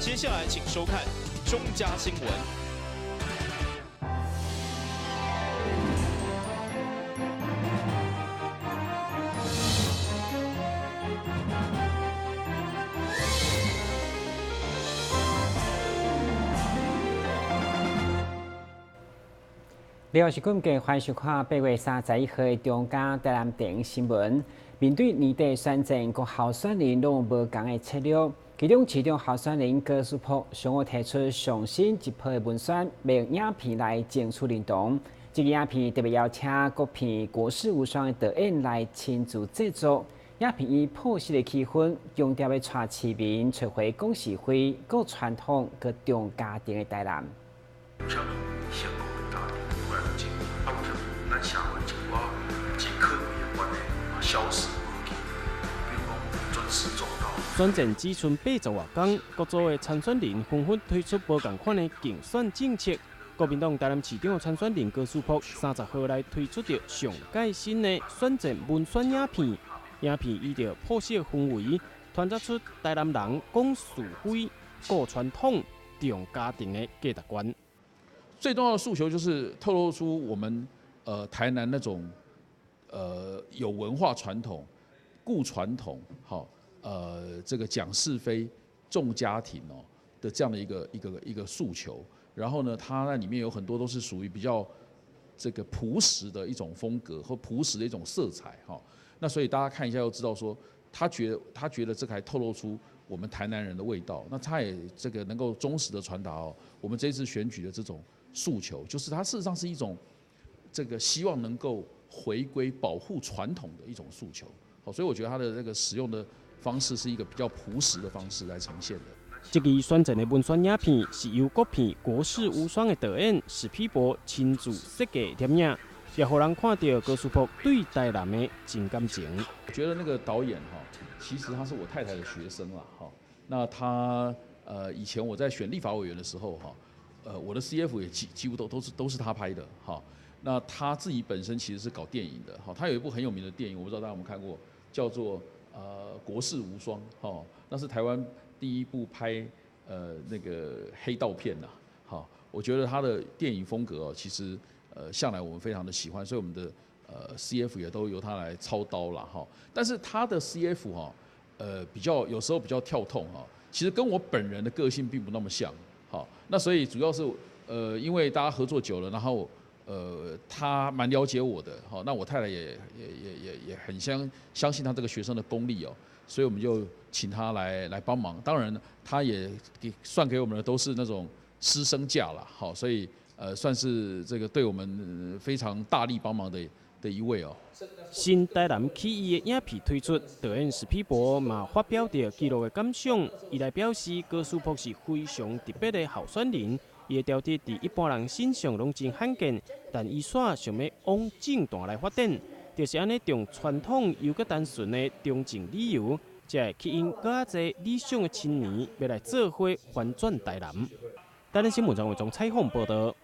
接下來請收看中嘉新聞。你好，是今日歡迎收看8月31號的中嘉台南電新聞。面對年底選戰，各候選人攏有無仝的策略。其中市長候選人高詩珀上午提出上新一波的文宣，用影片來爭取認同。這个影片特別邀請國片《國士無雙》的導演來親自製作。影片以樸實的氣氛，強調欲帶市民揣回講是非、顧傳統、閣重家庭的台南。咱社會一寡真可貴的觀念消失無去，比如講尊師重道。選戰只剩80外工，各組的參選人紛紛推出無仝款的競選政策。國民黨台南市長參選人高詩珀30號來推出著上蓋新的選戰文宣影片，影片以著樸實氛圍，傳達出台南人講是非、顧傳統、重家庭的價值觀。最重要的訴求就是透露出我們台南那種有文化傳統、顧傳統、好這個講是非、重家庭哦的這樣的一個訴求。然後呢，它那裡面有很多都是屬於比較這個樸實的一種風格和樸實的一種色彩哈。那所以大家看一下就知道說，他覺得這個還透露出我們台南人的味道。那他也這個能夠忠實的傳達哦，我們這次選舉的這種訴求，就是它事實上是一種這個希望能夠回歸保護傳統的一種訴求。好，所以我覺得他的這個使用的方式是一個比較樸實的方式來呈現的。這支選戰的文宣影片是由國片《國士無雙》的導演史匹柏親自設計攝影，也予人看著高詩珀對台南的真感情。我覺得那個導演哈，其實他是我太太的學生啦，哈。那他以前我在選立法委員的時候哈，我的 CF 也幾乎都是他拍的哈。那他自己本身其實是搞電影的哈，他有一部很有名的電影，我不知道大家有沒有看過，叫做《國士無雙》哈，那是台灣第一部拍那個黑道片吶，好，我覺得他的電影風格哦，其實向來我們非常的喜歡，所以我們的CF 也都由他來操刀了哈。但是他的 CF 哈，比較有時候比較跳痛哈，其實跟我本人的個性並不那麼像，好，那所以主要是因為大家合作久了，然後他蠻了解我的，好，那我太太也很相信他這個學生的功力哦。所以我們就請他來幫忙，當然他也給算給我們的都是那種師生價啦，好，所以算是這個對我們非常大力幫忙的一位哦。新台南起義的影片推出，導演史匹柏嘛發表著紀錄的感想，伊來表示高詩珀是非常特別的候選人，伊的條件佇一般人身上攏真罕見，但伊煞想欲往政壇來發展。就是按呢，用傳統又閣單純的忠誠理由，才會吸引閣較濟理想的青年，欲來做伙翻轉台南。台南新聞張偉忠採訪報導。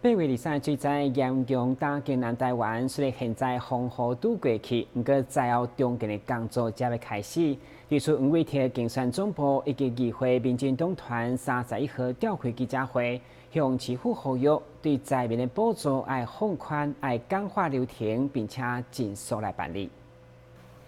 8月23水災嚴重打擊南台灣，雖然現在風雨拄過去，毋過災後重建的工作才欲開始。對此，黃偉哲競選總部以及議會民進黨團31號召開記者會，向市府呼籲對災民的補助愛放寬、愛簡化流程，並且盡速來辦理。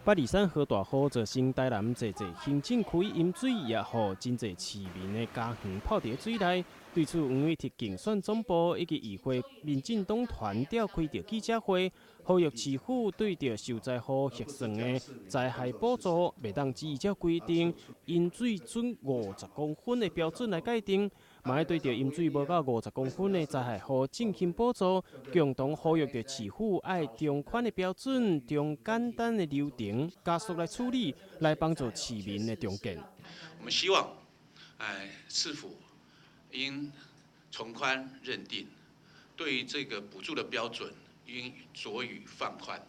823號大雨造成台南濟濟行政區淹水，也予真濟市民的家園泡佇水內。對此，黃偉哲競選總部以及議會民進黨團召開著記者會，呼籲市府對著受災戶核算的災害補助，袂當只依照規定淹水準50公分的標準來界定，嘛愛對著淹水無到50公分的災害戶進行補助。共同呼籲著市府愛從寬的標準，從簡單的流程加速來處理，來幫助市民的重建。我們希望，市府應從寬認定，對於這個補助的標準應酌予放寬，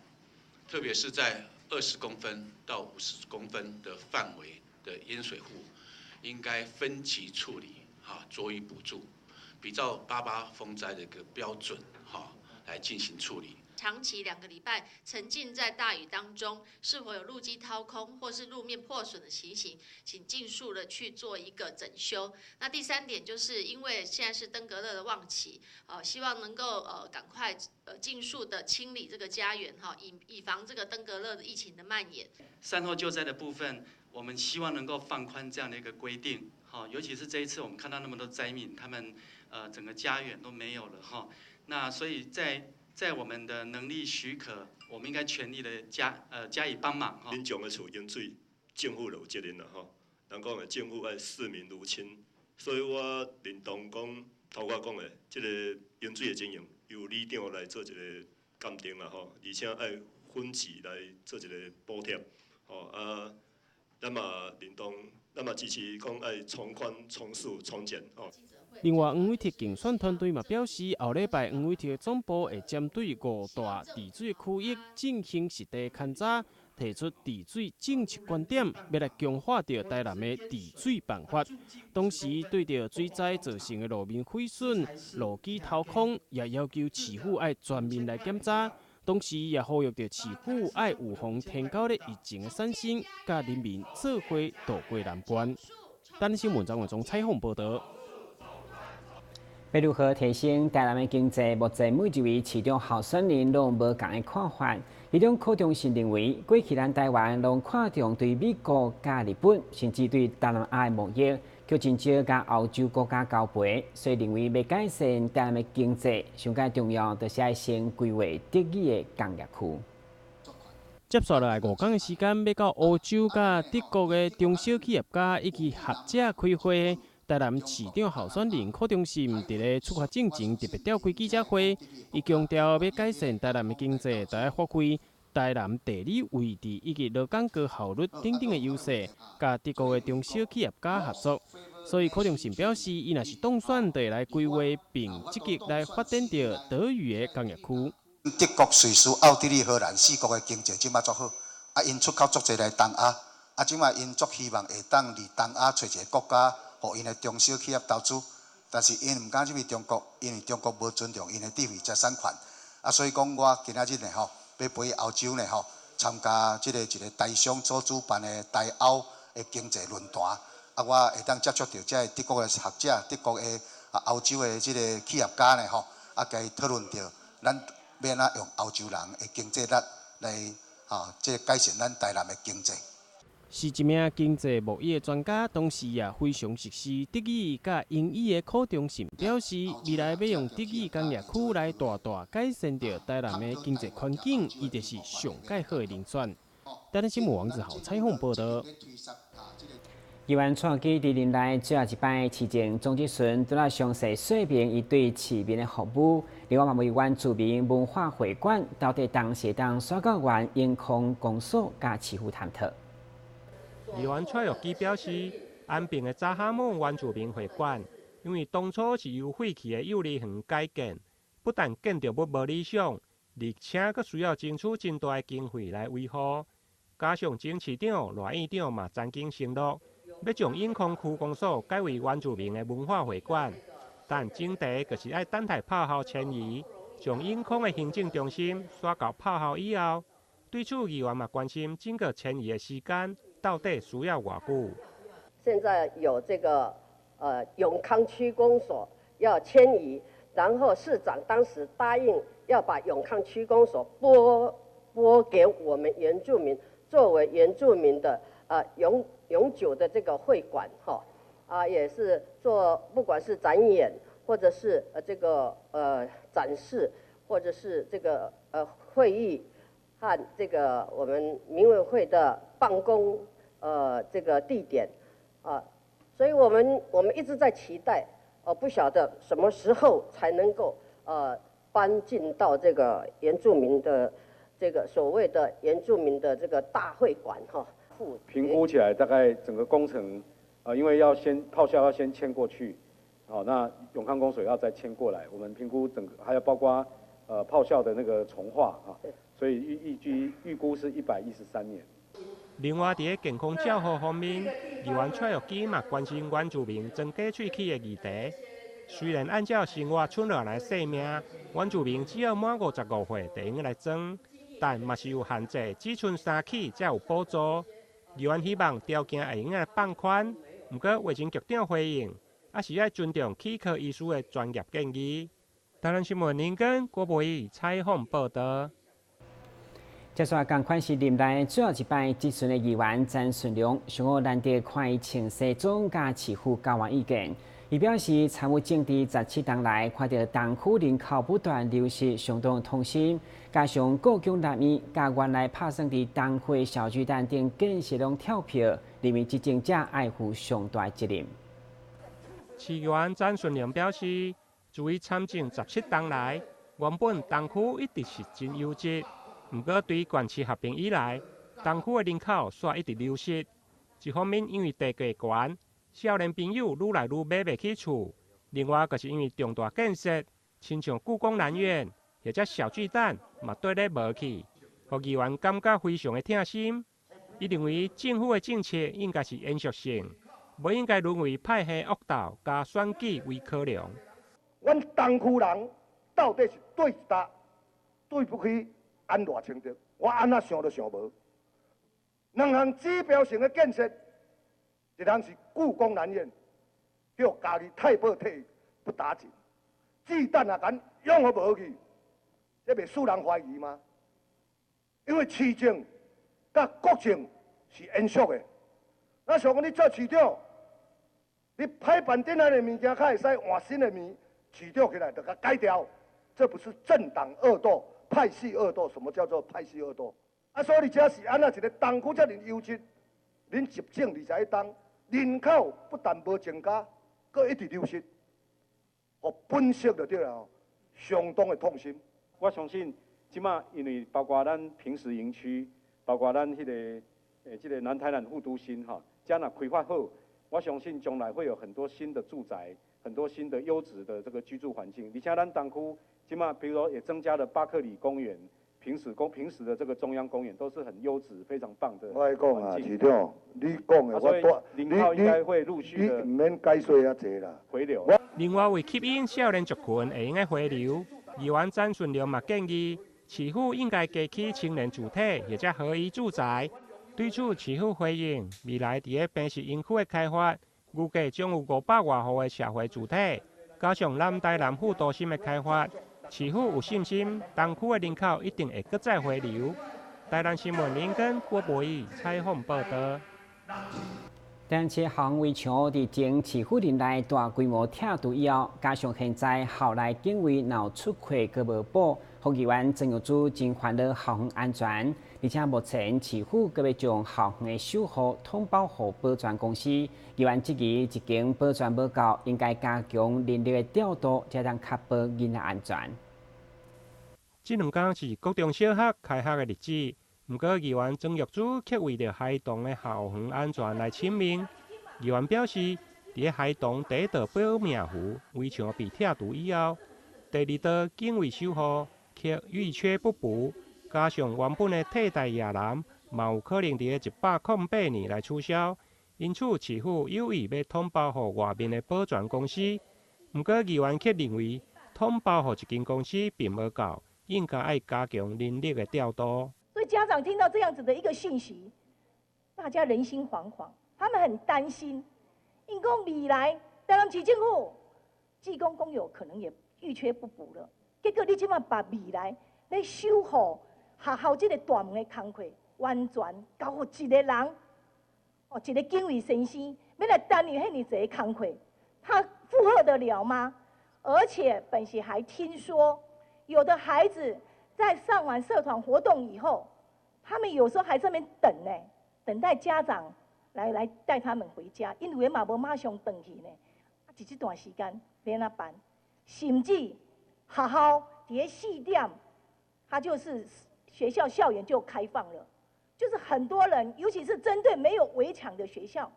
特別是在20公分到50公分的範圍的淹水戶，應該分級處理，哈，酌予補助，比照88風災的一個標準，哈，來進行處理。長期2個禮拜沉浸在大雨當中，是否有路基掏空或是路面破損的情形，請盡速的去做一個整修。那第三點就是因為現在是登革熱的旺期，希望能夠趕快盡速的清理這個家園哈，以防這個登革熱的疫情的蔓延。善後救災的部分，我們希望能夠放寬這樣的一個規定，哈，尤其是這一次我們看到那麼多災民，他們整個家園都沒有了哈，那所以在我們的能力許可，我們應該全力的加以幫忙。民眾的厝淹水，政府就有責任啦吼。人講的政府愛視民如親，所以我認同講頭拄講的這個淹水的情形，由里長來做一個鑑定啦吼，而且愛分級來做一個補貼，吼啊，咱嘛認同，咱嘛支持講愛從寬、從速、從簡吼。另外，黃偉哲競選團隊嘛表示，後禮拜黃偉哲總部會針對五大治水區域進行實地勘察，提出治水政策觀點，欲來強化著台南的治水辦法。同時，對著水災造成的路面毀損、路基掏空，也要求市府愛全面來檢查。同時，也呼籲著市府愛預防天狗咧疫情的產生，佮人民做伙渡過難關。台視新聞張文忠採訪報導。欲如何提升台南的經濟？目前每一位市長候選人攏無仝的看法。其中柯中信認為，過去咱台灣攏看重對美國佮日本，甚至對東南亞的貿易，卻真少佮歐洲國家交陪，所以認為欲改善台南的經濟，上蓋重要就是愛先規劃德語的工業區。接紲落來5工的時間，欲到歐洲佮德國的中小企業家以及學者開會。台南市長候選人柯中信佇咧出發進前特別召開記者會，伊強調欲改善台南的經濟，就愛發揮台南地理位置以及勞工高效率等等的優勢，佮德國的中小企業家合作。所以柯中信表示，伊若是當選，就會來規劃並積極來發展著德語的工業區。德國、瑞士、奧地利、荷蘭四國的經濟這馬足好，啊，𪜶出口足濟來東亞，啊，這馬𪜶足希望會當佇東亞揣一個國家，予𪜶的中小企業投資，但是𪜶毋敢入去中國，因為中國無尊重𪜶的智慧財產權，啊，所以講我今仔日呢吼，欲飛歐洲呢吼，參加這個一個台商所主辦的台歐的經濟論壇，啊，我會當接觸著這个德國的學者、德國的啊歐洲的這個企業家呢吼，啊，共伊討論著咱欲按怎用歐洲人的經濟力來吼，這個改善咱台南的經濟。是一名經濟貿易的專家，同時也非常熟悉德語佮英語的柯中信表示，未來欲用德語工業區來大大改善著台南的經濟環境，伊就是上蓋好的人選。台南新聞王子豪採訪報導。議員蔡玉基佇任內最後一擺市政總質詢，除了詳細說明伊對市民的服務，另外嘛為原住民文化會館到底當時當徙到原永康公所佮市府探討。議員蔡玉基表示，安平的查哈姆原住民會館，因為當初是由廢棄的幼兒園改建，不但建築物無理想，而且閣需要爭取真大的經費來維護。加上前市長賴院長嘛曾經承諾，欲將永康區公所改為原住民的文化會館，但前提就是愛等待炮校遷移，將永康的行政中心徙到炮校以後。對此，議員嘛關心整個遷移的時間到底需要偌久？現在有這個永康區公所要遷移，然後市長當時答應要把永康區公所撥給我們原住民，作為原住民的永久的這個會館，哈啊也是做不管是展演或者是這個展示，或者是這個會議和這個我們民委會的辦公這個地點啊，所以我們一直在期待，不曉得什麼時候才能夠搬進到這個原住民的這個所謂的原住民的這個大會館哈。評估起來大概整個工程，因為要先炮校要先遷過去，好，那永康公所要再遷過來，我們評估整個還要包括炮校的那個重劃啊，所以預估是113年。另外，佇咧健康照護方面，議員蔡玉基嘛關心原住民裝假喙齒的議題。雖然按照生活賰落來壽命，原住民只要滿55歲就會用來裝，但嘛是有限制，只賰三齒才有補助。議員希望條件會用來放寬，毋過衛生局長回應，猶是愛尊重齒科醫師的專業建議。台南新聞林根郭博義採訪報道。接下來仝款是任內最後一擺質詢的議員詹順良，上午難得看伊穿西裝佮市府交換意見。伊表示參與政治17冬來，看著東區人口不斷流失，相當痛心。加上故宮南院佮原來拍算佇東區的小巨蛋頂建設攏跳票，認為執政者愛負上大責任。市議員詹順良表示，自伊參政17冬來，原本東區一直是真優質。毋過，對縣市合併以來，東區的人口煞一直流失。一方面因為地價懸，少年朋友愈來愈買袂起厝；另外，就是因為重大建設，親像故宮南院或者小巨蛋，嘛綴咧無去，予議員感覺非常的痛心。伊認為政府的政策應該是延續性，無應該淪為派系惡鬥佮選舉為考量。阮東區人到底是對一搭對不起安賴清德，我按怎想都想無。兩項指標性的建設，一項是故宮南院，叫家己太保退不打緊，巨蛋也敢用予無去，這袂使人懷疑嗎？因為市政佮國政是延續的。那像講你做市長，你拍板頂來的物件，較會使換新的物，市長起來就共改掉，這不是政黨惡鬥、派系惡鬥？什麼叫做派系惡鬥？啊，所以這是按怎一個東區遮爾優質，恁執政21冬，人口不但無增加，閣一直流失，予本色就對了，相當的痛心。我相信，這馬因為包括咱坪石營區，包括咱彼個這個南台南副都心哈，將來開發好，我相信將來會有很多新的住宅，很多新的優質的這個居住環境。而且咱東區這馬，比如說也增加了巴克里公園。平時的這個中央公園都是很優質、非常棒的。我愛講啊，市長，你講的我帶，你應該會陸續的。你毋免解說遐濟啦。回流。另外，為吸引少年族群會用得回流，議員詹順良嘛建議，市府應該加起青年住宅或者合一住宅。對此，市府回應，未來佇咧坪石營區的開發，預計將有500外戶的社會住宅，加上南台南副都心的開發。市府有信心，東區的人口一定會閣再回流。台南新聞林根郭博義採訪報道。台南市校園圍牆佇前市府任內大規模拆除以後，加上現在校內警衛若有出缺閣無補，予議員曾玉珠真煩惱校園安全。而且目前市府閣欲將校園的守護統包予保全公司，議員質疑一間保全無夠，應該加強人力的調度，才通確保囡仔安全。這兩工是國中小學開學的日子，毋過議員曾玉珠卻為著孩童的校園安全來請命。議員表示，佇咧孩童第一道保命符圍牆被拆除以後，第二道警衛守護卻遇缺不補，加上原本的替代夜欄嘛有可能佇咧108年來取消，因此市府有意欲統包予外面的保全公司。毋過議員卻認為，統包予一間公司並無夠，應該愛加強人力的調度。所以家長聽到這樣子的一個訊息，大家人心惶惶，他們很擔心，因講未來台南市政府技工工友可能也遇缺不補了。結果你這馬把未來咧守護學校這個大門的工課，完全交予一個人，哦，一個警衛先生，欲來擔任遐爾濟工課，他負荷得了嗎？而且本席還聽說，有的孩子在上完社團活動以後，他們有時候還在那邊等呢，等待家長來帶他們回家，因為嘛無馬上轉去呢，啊，這段時間欲按怎辦？甚至學校佇咧4點，他就是學校校園就開放了，就是很多人，尤其是針對沒有圍牆的學校，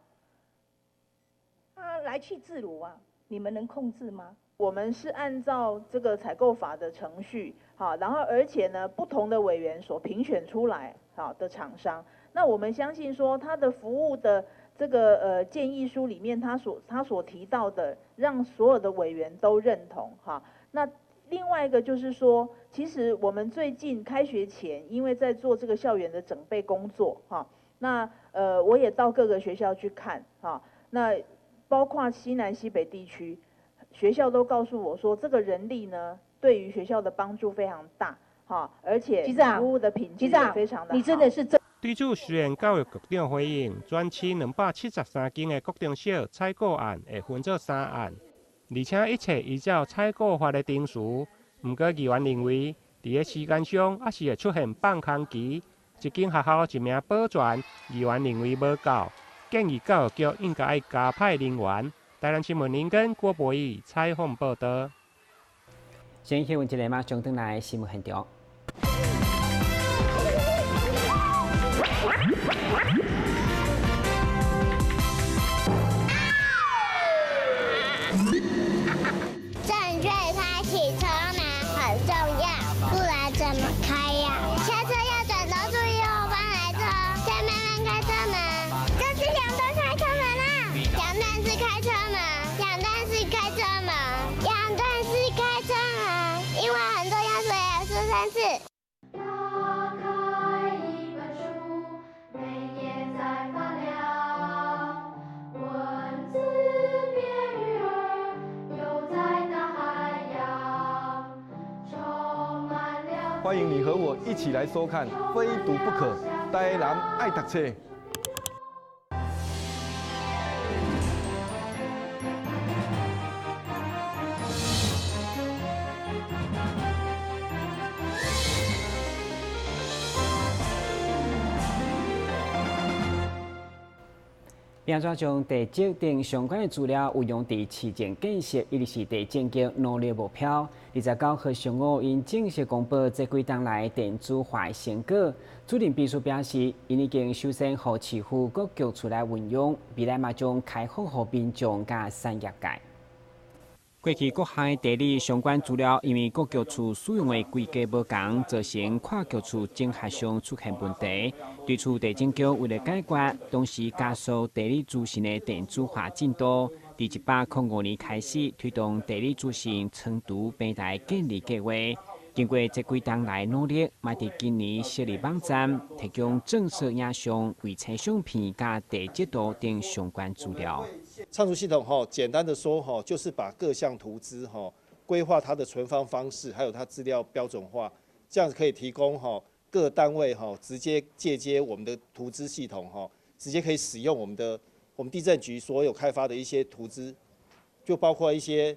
他來去自如啊，你們能控制嗎？我們是按照這個採購法的程序，好，然後而且呢，不同的委員所評選出來好的廠商，那我們相信說他的服務的这个建议书里面他所提到的，让所有的委员都认同哈。那另外一个就是说，其实我们最近开学前，因为在做这个校园的整备工作哈，那我也到各个学校去看哈，那包括西南西北地区，学校都告诉我说，这个人力呢，对于学校的帮助非常大哈，而且服务的品质也非常的好。你真的是真。对此，虽然教育局长回应，全市273间的国中小采购案会分做三案，而且一切依照采购法的程序。毋过，议员认为，伫个时间上犹是会出现放空期，一间学校一名保全，议员认为无够，建议教育局应该爱加派人员。台南新闻林根郭博义采访报道。先去问一个马上转来新闻现场。正确开启车门很重要，不然怎么开呀？下车要转头注意后方来车，再慢慢开车门。这是两段开车门啦，两段式开车门，两段式开车门，两段式开车门，因为很重要，所以要说三次。打开一本书，每页在发亮，文字变鱼儿，游在大海洋，充满了。欢迎你和我一起来收看《非读不可》，台南爱读册。并怎将地籍等相关的资料运用伫市政建设，一直是地政局努力目标。29号上午，𪜶正式公布这几冬来电子化的成果。主任秘书表示，𪜶已经首先予市府各局处来运用，未来嘛将开放予民众佮产业界。过去各项地理相关资料，因为各局处使用的规格无仝，造成跨局处整合上出现问题。对此，地政局为了解决，同时加速地理资讯的电子化进度，伫105年开始推动地理资讯仓储平台建立计划。经过这几冬来努力，嘛伫今年设立网站，提供正式影像、卫星相片佮地籍图等相关资料。仓储系统哈，简单的说哈，就是把各项图资哈规划它的存放方式，还有它资料标准化，这样子可以提供哈各单位哈直接介接我们的图资系统哈，直接可以使用我们地政局所有开发的一些图资，就包括一些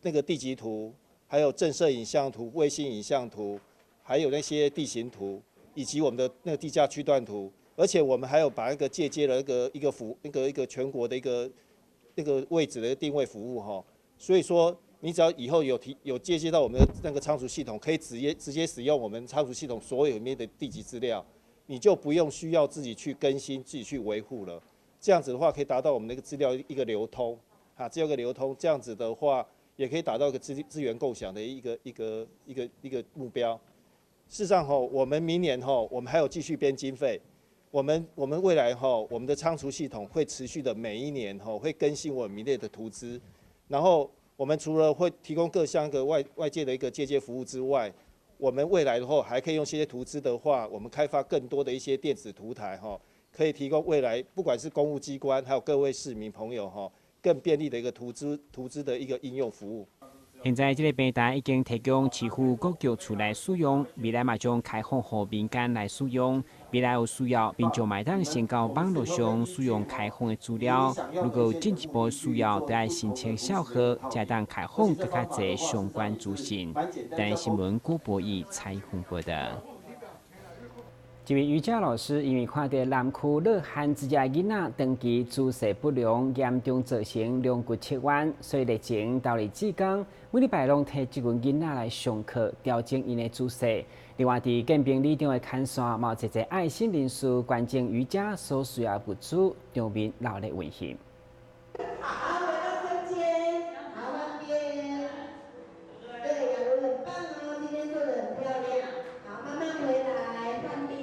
那个地籍图，还有正射影像图、卫星影像图，还有那些地形图，以及我们的那个地价区段图，而且我们还有把那个介接了一个一个服那个一个全国的一个那个位置的定位服务哈，所以说你只要以后有介接到我们的那个仓储系统，可以直接使用我们仓储系统所有里面的地籍资料，你就不用需要自己去更新、自己去维护了。这样子的话，可以达到我们那个资料一个流通，啊，资料一个流通，这样子的话，也可以达到一个资源共享的一个目标。事实上哈，我们明年哈，我们还有继续编经费。我们未来哈，我们的仓储系统会持续的每一年哈会更新我们列的图资，然后我们除了会提供各项个外界的一个介接服务之外，我们未来的话还可以用这些图资的话，我们开发更多的一些电子图台哈，可以提供未来不管是公务机关还有各位市民朋友哈，更便利的一个图资的一个应用服务。现在这个平台已经提供市府各局处来使用，未来嘛将开放予民间来使用。未来有需要，民众嘛会当先到网路上使用开放的资料。如果有进一步需要，就爱申请销号，才会当开放阁较济相关资讯。台新闻郭博义采访报道。一位瑜伽老师因为看著南区乐汉之家囡仔长期姿势不良，严重造成龙骨侧弯，所以热情投入志工，每礼拜拢提这群囡仔来上课，调整𪜶的姿势。另外，伫建平里长的牵线，嘛有济济爱心人士捐赠瑜伽所需要物资，场面热闹温馨。好，回到中间，好，弯边，对，雅茹很棒哦，今天做得很漂亮。好，慢慢回来，换边。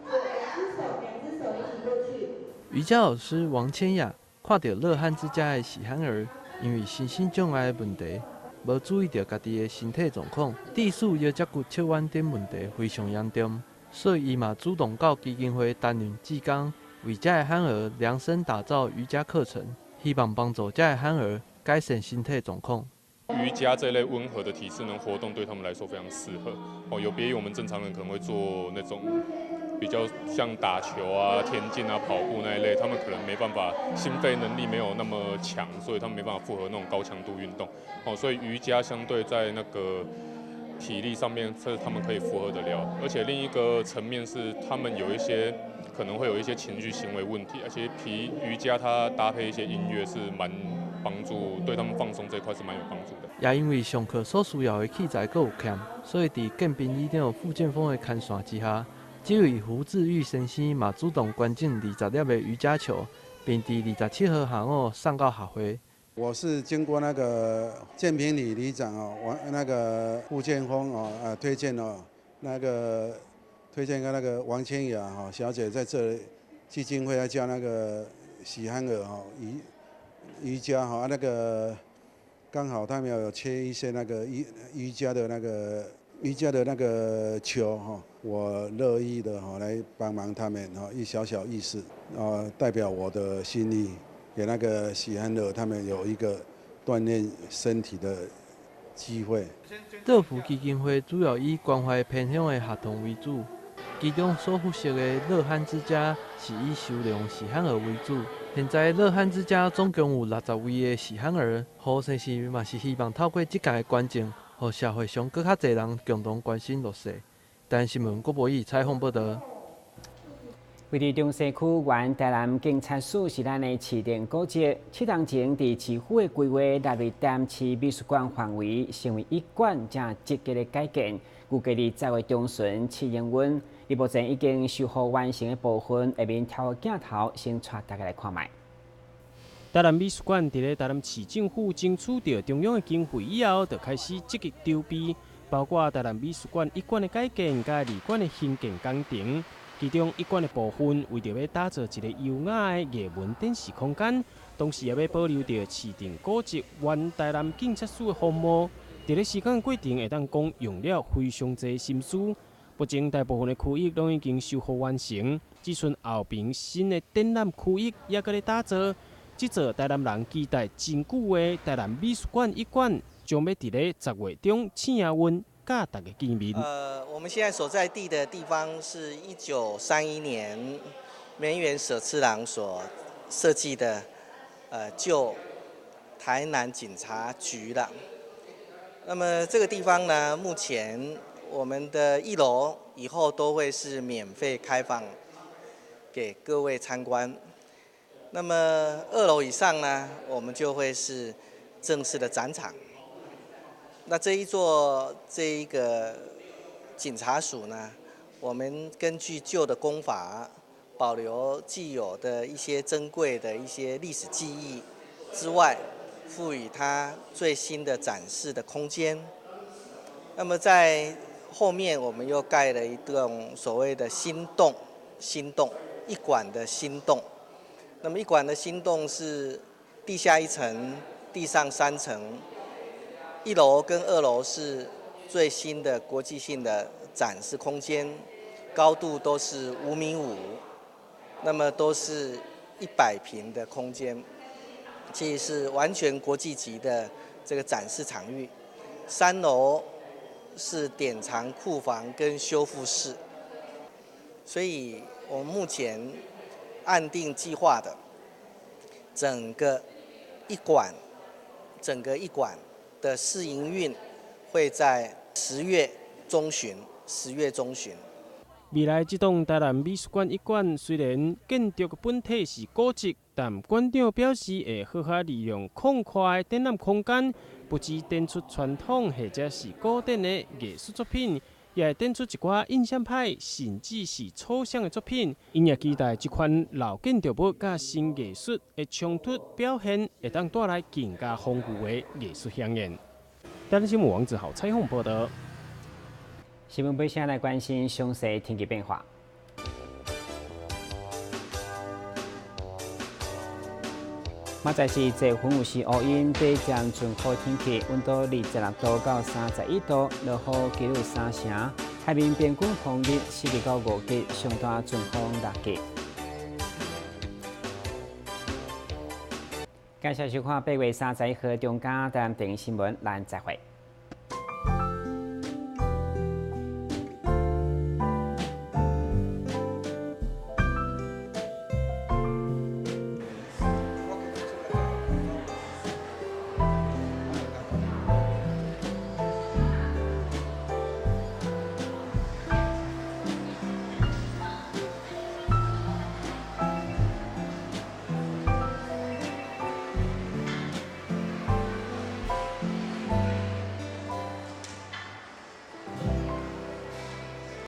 对，两只手，两只手一起。瑜伽老師王千雅看著樂漢之家的喜憨兒，因為身心障礙的問題，無注意著家己的身體狀況，致使腰脊骨側彎等問題非常嚴重，所以伊嘛主動到基金會擔任志工，為遮的憨兒量身打造瑜伽課程，希望幫助遮的憨兒改善身體狀況。瑜伽這類溫和的體適能活動對他們來說非常適合，哦，有別於我們正常人可能會做那種比較像打球啊、田徑啊、跑步那一類，他們可能沒辦法，心肺能力沒有那麼強，所以他們沒辦法負荷那種高強度運動。哦，所以瑜伽相對在那個體力上面是他們可以負荷得了，而且另一個層面是他們有一些可能會有一些情緒行為問題，而且皮瑜伽它搭配一些音樂是蠻幫助，對他們放鬆這一塊是蠻有幫助的。也因為上課所需要的器材閣有欠，所以佇建平里長傅建峰的牽線之下，這位胡志玉先生嘛主動捐贈20粒的瑜伽球，並佇27號下午送到協會。我是經過那個建平里里長哦，王那個傅建峰哦，推薦哦，那個推薦個那個王千雅哈小姐在這裡基金會來教那個喜憨兒哈瑜伽哈，那個剛好他們有缺一些那個瑜伽的那個球哈，我樂意的哈來幫忙他們哈，一小小意思啊，代表我的心意，給那個喜憨兒他們有一個鍛鍊身體的機會。樂福基金會主要以關懷偏鄉的學童為主，其中所負責的樂漢之家是以收容喜憨兒為主。現在樂漢之家總共有60位的喜憨兒，胡先生嘛是希望透過這屆的捐贈，予社會上閣較濟人共同關心弱勢。台南新聞郭博義採訪報導。位佇中西區原台南警察署是咱的市定古蹟，7年前佇市府的規劃納入台南市美術館範圍，成為一館正積極的改建。預計佇10月中旬試營運。伊目前已經修復完成的部分，下面透過鏡頭先帶大家來看覓。台南美術館佇咧台南市政府爭取著中央的經費以後，就開始積極籌備，包括台南美術館一館的改建，佮二館的興建工程。其中一館的部分，為著欲打造一个優雅的藝文展示空間，同時也欲保留著市定古蹟原台南警察署的風貌。佇咧施工過程會當講用了非常濟心思。目前大部分的區域攏已經修復完成，只賰後爿新的展覽區域猶閣咧打造。這座台南人期待真久的台南美術館一館，將欲佇咧10月中試營運，佮大家見面。我們現在所在地的地方是1931年梅園舍次郎所設計的，舊台南警察局了。那麼這個地方呢，目前我們的一樓以後都會是免費開放給各位參觀。那麼二樓以上呢，我們就會是正式的展場。那這一座這一個警察署呢，我們根據舊的工法，保留既有的一些珍貴的一些歷史記憶之外，賦予它最新的展示的空間。那麼在後面，我們又蓋了一棟所謂的新棟，新棟一館的新棟。那麼一館的新棟是地下一層，地上3層，一樓跟二樓是最新的國際性的展示空間，高度都是5.5米，那麼都是100平的空間，其實是完全國際級的這個展示場域。3樓是典藏庫房跟修復室，所以我們目前按定計劃的整個一館的試營運會在十月中旬，十月中旬。未來這棟台南美術館一館雖然建築本體是古蹟，但館長表示會好好利用空曠的展覽空間，不只展出傳統或者是古典的藝術作品，也會展出一寡印象派，甚至是抽象的作品。𪜶也期待這款老建築物佮新藝術的衝突表現，會當帶來更加豐富的藝術饗宴。台南新聞王子豪採訪報導。新聞尾聲來關心詳細天氣變化。嘛在是濟雲有時烏雲，短暫陣雨天氣，溫度26度到31度，落雨幾率三成。海面平均風力4到5級，上大陣風6級。感謝收看8月31號中間台南電視新聞，咱再會。